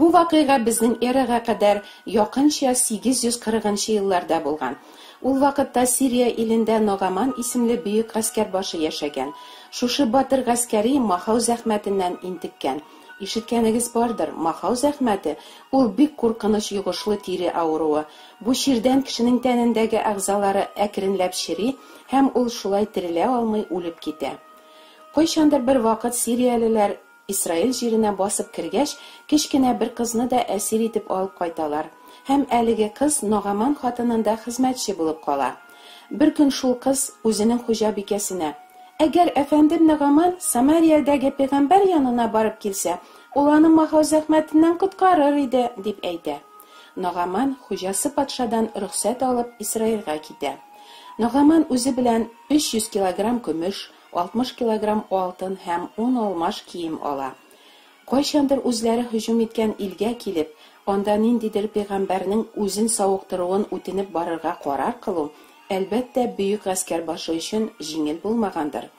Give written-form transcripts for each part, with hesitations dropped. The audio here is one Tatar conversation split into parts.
Бу вакыйга безнең эрага кадәр якынча 840 нчы елларда булган. Ул вакытта Сирия илендә Ногаман исемле бөек гаскәр башы яшәгән. Шушы батыр гаскәри махау зәхмәтеннән интеккән. Ишеткәнегез бардыр, махау зәхмәте, ул бик куркыныч йогышлы тире авыруы. Бу чирдән кешенең тәнендәге әгъзалары әкренләп чери һәм ул шулай терелә алмый үлеп китә. Кайчандыр бер вакыт сириялеләр Исраил җиренә басып кергәч, кечкенә бер кызны да әсир итеп алып кайталар. Һәм әлеге кыз Ногаман хатынында хезмәтче булып кала. Бер көн шул кыз үзенең хуҗабикәсенә, Әгәр әфәндем Ногаман Самариядәге пәйгамбәр янына барып килсә, ул аны махау зәхмәтеннән коткарыр иде, дип әйтә. Ногаман, хуҗасы патшадан рөхсәт алып, Исраилгә китә. Ногаман үзе белән 300 килограмм көмеш, 60 килограмм алтын һәм ун алмаш кием ала. Кайчандыр үзләре һөҗүм иткән илгә килеп, анда ниндидер пәйгамбәрнең үзен савыктыруын үтенеп барырга карар кылу, әлбәттә, бөек гаскәр башы өчен җиңел булмагандыр.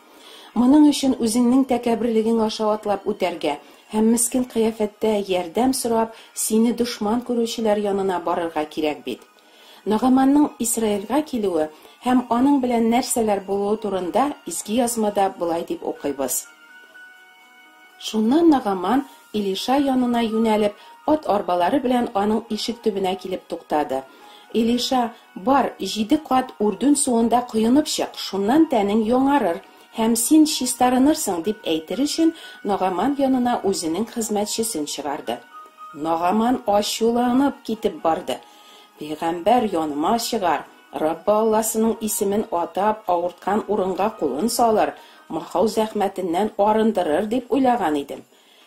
Моның өчен үзеңнең тәкәбберлегең аша атлап үтәргә һәм мескен кыяфәттә ярдәм сорап, сине дошман күрүчеләр янына барырга кирәк бит. Нагаманның Исраилгә килүе һәм аның белән нәрсәләр булуы турында Изге Язмада болай дип укыйбыз, Шуннан Нагаман, Илиша янына юнәлеп, ат арбалары белән аның ишек төбенә килеп туктады. Илиша, Бар, җиде кат Үрдүн суында коенып чык, шуннан тәнең яңарыр, һәм син чистарынырсың, дип әйтер өчен, Нагаман янына үзенең хезмәтчесен чыгарды. Нагаман ачуланып китеп барды. Пәйгамбәр яныма чыгар, Раббы Алласының исемен атап, авырткан урынга кулын салыр, махау зәхмәтеннән арындырыр дип уйлаган идем.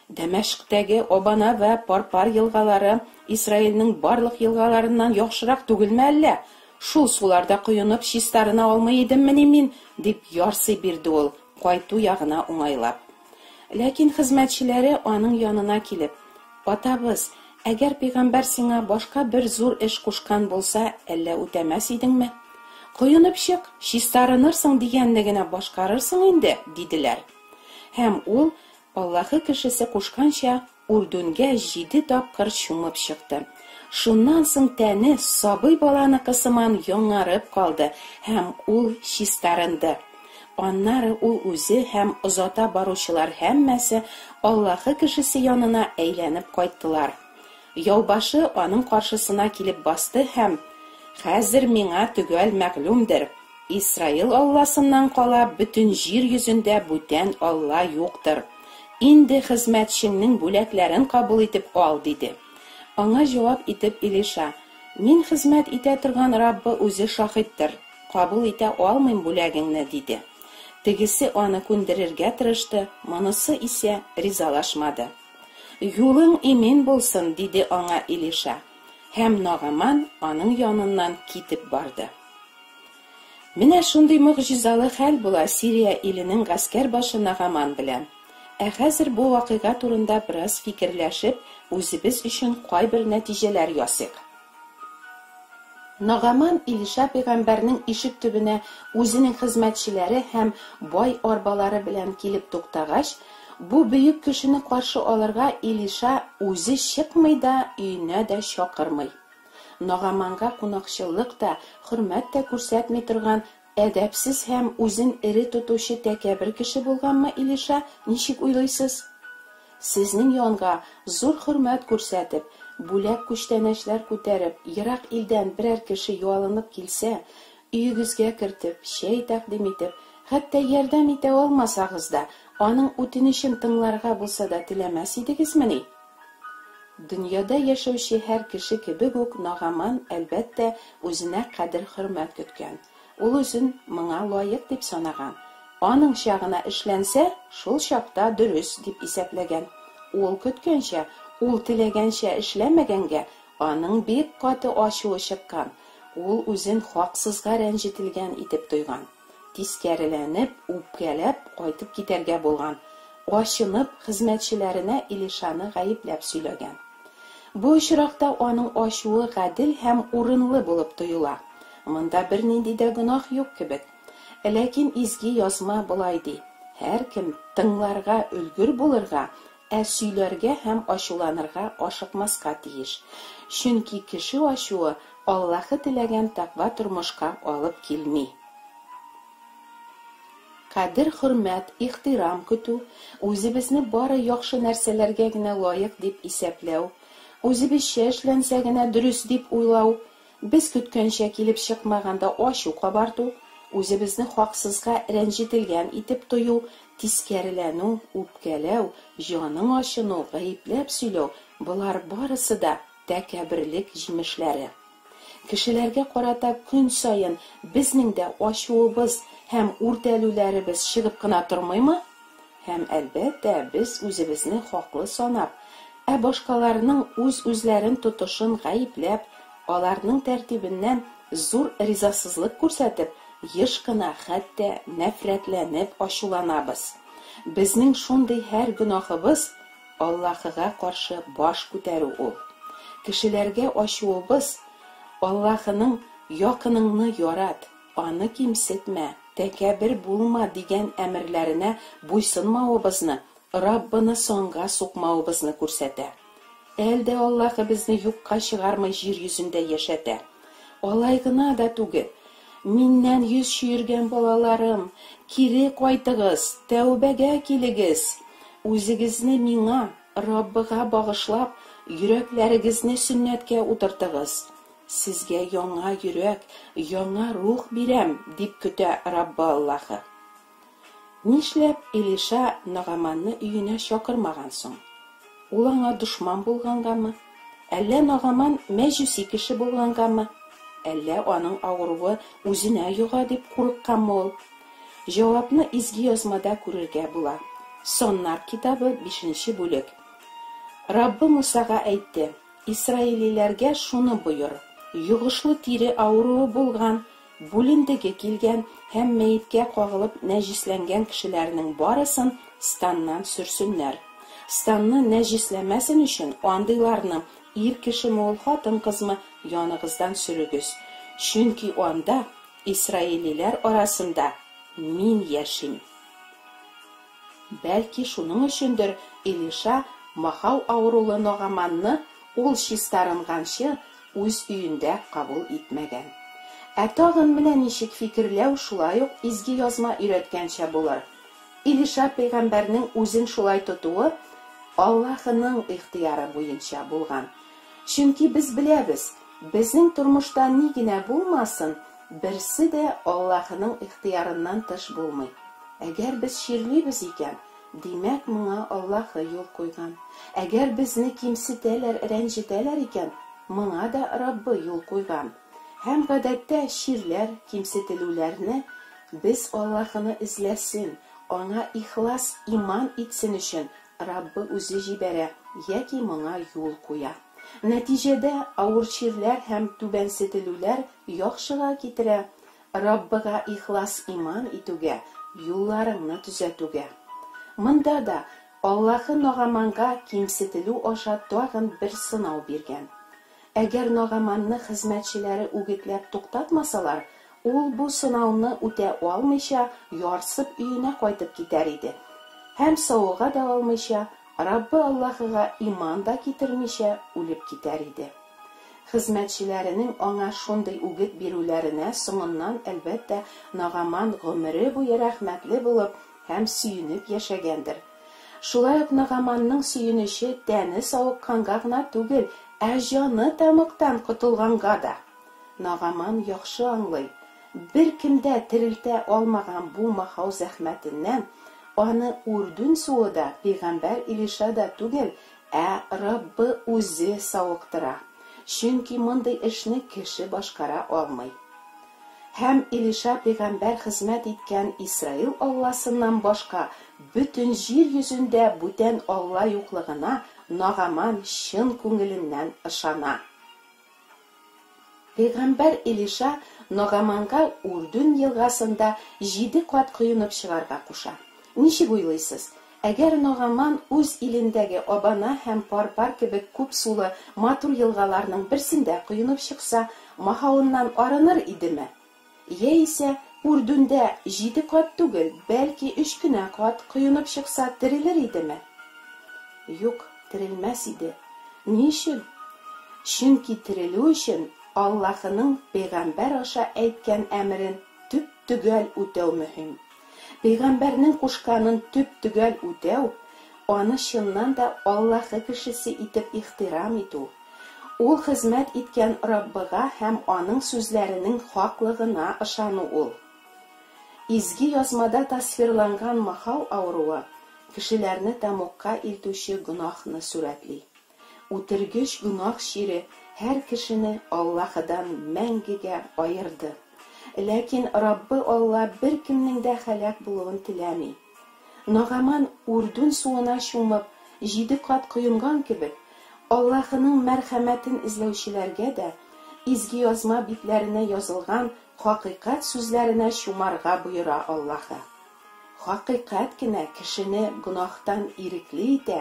Дәмәшкътәге Абана вә Парпар елгалары Исраилнең барлык елгаларыннан яхшырак түгелме әллә? Шул суларда коенып чистарына алмый идеммени мин? дип ярсый бирде ул, кайту ягына уңайлап. Ләкин хезмәтчеләре аның янына килеп, Атабыз, әгәр пәйгамбәр сиңа башка бер зур эш кушкан булса, әллә үтәмәс идеңме? Коенып чык, чистарынырсың дигәнне генә башкарырсың инде, диделәр. Һәм ул, Аллаһы кешесе кушканча, Үрдүнгә җиде тапкыр чумып чыкты. Шуннан соң тәне сабый баланыкы сыман яңарып калды һәм ул чистарынды. Аннары ул үзе һәм озата баручылар һәммәсе Аллаһы кешесе янына әйләнеп кайттылар. Яубашы аның каршысына килеп басты һәм, Хәзер миңа төгәл мәгълүмдер, Исраил Алласыннан кала бөтен җир йөзендә бүтән Алла юктыр. Инде хезмәтчеңнең бүләкләрен кабул итеп ал, диде. Аңа җавап итеп Илиша, Мин хезмәт итә торган Раббы үзе шаһиттыр, Кабул итә алмыйм бүләгеңне, диде. Тегесе аны күндерергә тырышты, монысы исә ризалашмады. Юлың имин булсын, диде аңа Илиша, һәм Нагаман аның яныннан китеп барды. Менә шундый могҗизалы хәл була Сирия иленең гаскәр башы Нагаман белән. Ә хәзер бу вакыйга турында бераз фикерләшеп, үзебез өчен кайбер нәтиҗәләр ясыйк. Нагаман Илиша пәйгамбәрнең ишек төбенә үзенең хезмәтчеләре һәм бай арбалары белән килеп туктагач, бу бөек кешене каршы алырга Илиша үзе чыкмый да, өенә дә чакырмый. Нагаманга кунакчыллык та, хөрмәт тә күрсәтми торган әдәпсез һәм үзен эре тотучы тәкәббер кеше булганмы Илиша, ничек уйлыйсыз? Сезнең янга, зур хөрмәт күрсәтеп, бүләк-күчтәнәчләр күтәреп, ерак илдән берәр кеше ялынып килсә, өегезгә кертеп, чәй тәкъдим итеп, хәтта ярдәм итә алмасагыз да, аның үтенечен тыңларга булса да теләмәс идегезмени? Дөньяда яшәүче һәр кеше кебек үк Нагаман, әлбәттә, үзенә кадер-хөрмәт көткән. Ул үзен моңа лаек дип санаган. Аныңча гына эшләнсә, шул чакта дөрес дип исәпләгән. Ул көткәнчә, ул теләгәнчә эшләмәгәнгә, аның бик каты ачуы чыккан, ул үзен хаксызга рәнҗетелгән итеп тойган. Тискәреләнеп, үпкәләп кайтып китәргә булган. Ачынып, хезмәтчеләренә Илишаны гаепләп сөйләгән. Бу очракта аның ачуы гадел һәм урынлы булып тоела. Монда бернинди дә гөнаһ юк кебек. Ләкин Изге Язма болай ди, Һәркем тыңларга өлгер булырга, ә сөйләргә һәм ачуланырга ашыкмаска тиеш. Чөнки кеше ачуы Аллаһы теләгән тәкъва тормышка алып килми. Кадер-хөрмәт, ихтирам көтү, үзебезне бары яхшы нәрсәләргә генә лаек дип исәпләү, үзебезчә эшләнсә генә дөрес дип уйлау, без көткәнчә килеп чыкмаганда ачу кабарту, үзебезне хаксызга рәнҗетелгән итеп тою, тискәреләнү, үпкәләү, җаның ачыну, гаепләп сөйләү, болар барысы да тәкәбберлек җимешләре. Кешеләргә карата көн саен безнең дә ачуыбыз һәм үртәлүләребез чыгып кына тормыймы? Һәм, әлбәттә, без үзебезне хаклы санап, ә башкаларның үз-үзләрен тотышын гаепләп, аларның тәртибеннән зур ризасызлык күрсәтеп, еш кына хәтта нәфрәтләнеп ачуланабыз. Безнең шундый һәр гөнаһыбыз Аллаһыга каршы баш күтәрү ул. Кешеләргә ачуыбыз Аллаһының якыныңны ярат, аны кимсетмә, тәкәббер булма дигән әмерләренә буйсынмавыбызны, Раббыны санга сукмавыбызны күрсәтә. Әл дә Аллаһы безне юкка чыгармый җир йөзендә яшәтә. Алай гына да түгел, Миннән йөз чөергән балаларым, кире кайтыгыз, тәүбәгә килегез! Үзегезне миңа, Раббыга багышлап, йөрәкләрегезне сөннәткә утыртыгыз. Сезгә яңа йөрәк, яңа рух бирәм, дип көтә Раббы Аллаһы. Нишләп Элиша Нагаманны өенә чакырмаган соң? Ул аңа дошман булгангамы? Әллә Нагаман мәҗүси кеше булгангамы? Әллә аның авыруы үзенә йога дип курыкканмы ул? Җавапны Изге Язмада күрергә була. Саннар китабы, бишенче бүлек. Раббы Мусага әйтте, Исраилиләргә шуны боер, йогышлы тире авыруы булган, Бүлендеге килгән һәм мәеткә кагылып нәҗесләнгән кешеләрнең барысын станнан сөрсеннәр. Станны нәҗесләмәсен өчен андыйларны, ир кешеме ул, хатын-кызмы, яныгыздан сөрегез. Чөнки анда, исраилиләр арасында, Мин яшим. Бәлки шуның өчендер Элиша махау авырулы Нагаманны ул чистарынганчы үз өендә кабул итмәгән. Ә тагын менә ничек фикерләү шулай ук Изге Язма өйрәткәнчә булыр, Илиша пәйгамбәрнең үзен шулай тотуы Аллаһының ихтыяры буенча булган. Чөнки без беләбез, безнең тормышта ни генә булмасын, берсе дә Аллаһының ихтыярыннан тыш булмый. Әгәр без чирлибез икән, димәк, моңа Аллаһы юл куйган. Әгәр безне кимсетәләр, рәнҗетәләр икән, моңа да Раббы юл куйган. Һәм, гадәттә, чирләр, кимсетелүләрне без Аллаһыны эзләсен, Аңа ихлас иман итсен өчен Раббы үзе җибәрә яки моңа юл куя. Нәтиҗәдә, авыр чирләр һәм түбәнсетелүләр яхшыга китерә, Раббыга ихлас иман итүгә, юлларыңны төзәтүгә. Монда да Аллаһы Нагаманга кимсетелү аша тагын бер сынау биргән. Әгәр Нагаманны хезмәтчеләре үгетләп туктатмасалар, ул бу сынауны үтә алмыйча, ярсып өенә кайтып китәр иде. Һәм савыга да алмыйча, Раббы Аллаһыга иман да китермичә үлеп китәр иде. Хезмәтчеләренең аңа шундый үгет бирүләренә соңыннан, әлбәттә, Нагаман гомере буе рәхмәтле булып һәм сөенеп яшәгәндер. Шулай ук Нагаманның сөенече тәне савыкканга гына түгел, ә җаны тәмугтан котылганга да. Нагаман яхшы аңлый, беркем дә терелтә алмаган бу махау зәхмәтеннән аны Үрдүн суы да, пәйгамбәр Илиша да түгел, Ә Раббы үзе савыктыра, чөнки мондый эшне кеше башкара алмый. Һәм Элиша пәйгамбәр хезмәт иткән Исраил Алласыннан башка бөтен җир йөзендә бүтән Алла юклыгына Нагаман чын күңеленнән ышана. Пәйгамбәр Элиша Нагаманга Үрдүн елгасында җиде кат коенып чыгарга куша. Ничек уйлыйсыз, әгәр Нагаман үз илендәге Абана һәм Парпар кебек күп сулы матур елгаларның берсендә коенып чыкса, махавыннан арыныр идеме? Яисә Үрдүндә җиде кат түгел, бәлки өч кенә кат коенып чыкса, терелер идеме? Юк, терелмәс иде. Ни өчен? Чөнки терелү өчен Аллаһының пәйгамбәр аша әйткән әмерен төп-төгәл үтәү мөһим. Пәйгамбәрнең кушканын төп-төгәл үтәү, аны чыннан да Аллаһы кешесе итеп ихтирам итү, ул хезмәт иткән Раббыга һәм аның сүзләренең хаклыгына ышану ул. Изге Язмада тасвирланган махау авыруы кешеләрне тәмугка илтүче гөнаһны сурәтли. Үтергеч гөнаһ чире һәр кешене Аллаһыдан мәңгегә аерды. Ләкин Раббы Алла беркемнең дә һәлак булуын теләми. Нагаман Үрдүн суына чумып, җиде кат коенган кебек, Аллаһының мәрхәмәтен эзләүчеләргә дә Изге Язма битләренә язылган хакыйкать сүзләренә чумарга боера Аллаһы. Хакыйкать кенә кешене гөнаһтан ирекле итә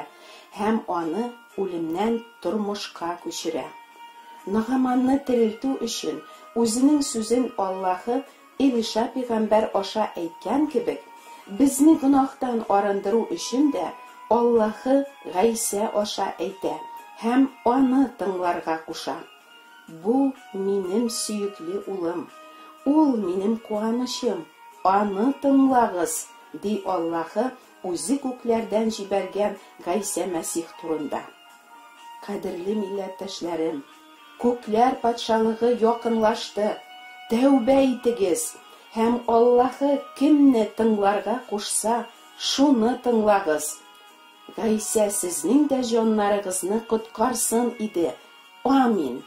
һәм аны үлемнән тормышка күчерә. Нагаманны терелтү өчен Үзенең сүзен Аллаһы Элиша пигамбәр аша әйткән кебек, безне гөнаһтан арындыру өчен дә Аллаһы Гайсә аша әйтә һәм Аны тыңларга куша. Бу минем сөекле Улым, Ул минем куанычым, Аны тыңлагыз, ди Аллаһы Үзе күкләрдән җибәргән Гайсә Мәсих турында. Кадерле милләттәшләрем, Күкләр Патшалыгы якынлашты, тәүбә итегез һәм Аллаһы кемне тыңларга кушса, шуны тыңлагыз. Гайсә сезнең дә җаннарыгызны коткарсын иде. Амин!